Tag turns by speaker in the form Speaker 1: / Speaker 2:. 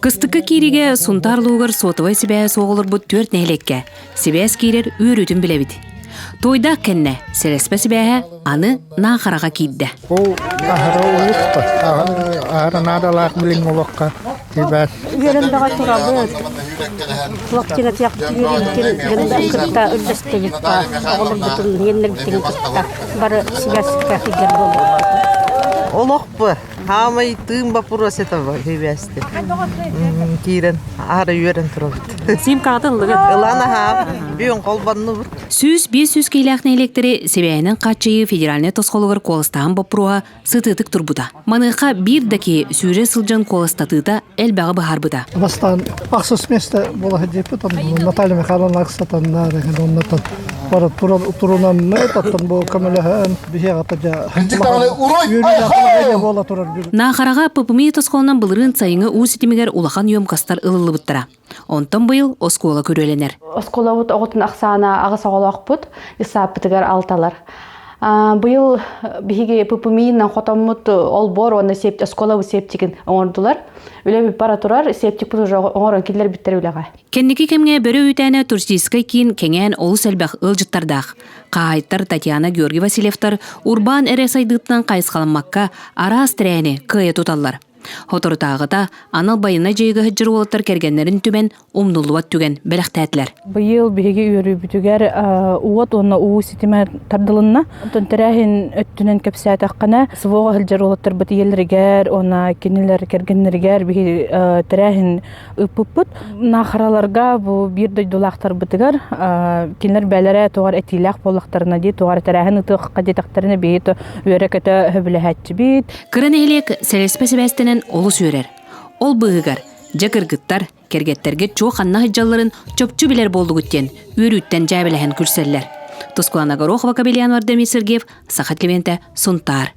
Speaker 1: Кыстыкка киириигэ Сунтаар улууһугар суотабай сибээһэ суох олорбут түөрт нэһилиэккэ сибээс киирэр үөрүүтүн билэбит. Туойдаах кэннэ сэлэспэ сибээһэ аны Наахараҕа киирдэ.
Speaker 2: Бу аһара уһукта, аһара наадалаах билиҥҥи олоххо сибээс.
Speaker 3: Үөрэн бөҕө турабыт. Вакцина үөрүүбүтүн дьону кытта үллэстэбит оҕолорбутун, иэннэрбитин кытта бары сибээскэ сылдьар буоллубут.
Speaker 4: Олохпу Хаамай тыын боппуруос это хибээсти. Киирэн аһара үөрэн турабыт.
Speaker 1: Симкаҕытын ыллыгыт?
Speaker 4: Ылан аһаабыт. Бүгүн холбоннубут.
Speaker 1: 105 киилээх нэһилиэктэри сибээһинэн хааччыйыы федеральнай тосхолугар куоластааһын боппуруоһа сытыытык турбута. Маныаха биир да киһи сүүрэ сылдьан куоластатыыта элбэҕи быһаарбыта.
Speaker 5: Бастаан ахсыс место буола сылдьыппыт. Наталья Михайловна Аксатанна, оннотон бары турунаммыт, оттон бу көмөлөһөн
Speaker 1: Наахараҕа ППМИ тосхолунан былырыын сайыҥҥы уу ситимигэр улахан емкостар ылыллыбыттара. Онтон быйыл оскуола күрүөлэнэр.
Speaker 6: Оскуолабыт оҕотун ахсаана аҕыс оҕолоохпут, исааппытыгар алталар. Быйыл биһиги ППМИ-нан хотоммут олбуор уонна оскуолабыт септигин оҥордулар. Үлэбит бара турар, септикпит уже оҥорон киллэрбиттэр үлэҕэ.
Speaker 1: Кэнники кэмҥэ Бөрө үүтээнэ туристическай киин кэҥээн олус элбэх ыалдьыттардаах. Хаһаайыттар Татьяна Георгий Васильевтар урбаан эрэ сайдыытынан хайысхаламмакка араас тэрээһини кыайа туталлар. Соторутааҕыта анал байыаннай дьайыыга сылдьар уолаттар кэргэннэрин түмэн умнуллубат түгэн бэлэхтээтилэр.
Speaker 7: Быйыл биһиги үөрүүбүтүгэр уот уонна уу ситимэ тардылынна. Онтон тэрээһин өттүнэн кэпсээтэххинэ, СВО сылдьар уолаттарбыт ийэлэригэр уонна кинилэр кэргэннэригэр биһиги тэрээһин ыыппыппыт. Наахараларга бу биир дойдулаахтарбытыгар кинилэр бэйэлэрэ туох эрэ этиилээх буоллахтарына дии, туох эрэ тэрээһин ыытыахха диэтэхтэринэ биһиги үөрэ-көтө сөбүлэһээччибит.
Speaker 1: Кыра нэһилиэк сэлэспэ сибээстэнэн олус үөрэр. Ол быыһыгар, дьэ кыргыттар, кэргэттэргит чуо ханна сылдьалларын чопчу билэр буоллугут диэн үөрүүттэн дьээбэлэһэн күлсэллэр. Тускулана Горохова, Кабельян Вардамир Сергеев, Саха Климентэ, Сунтаар.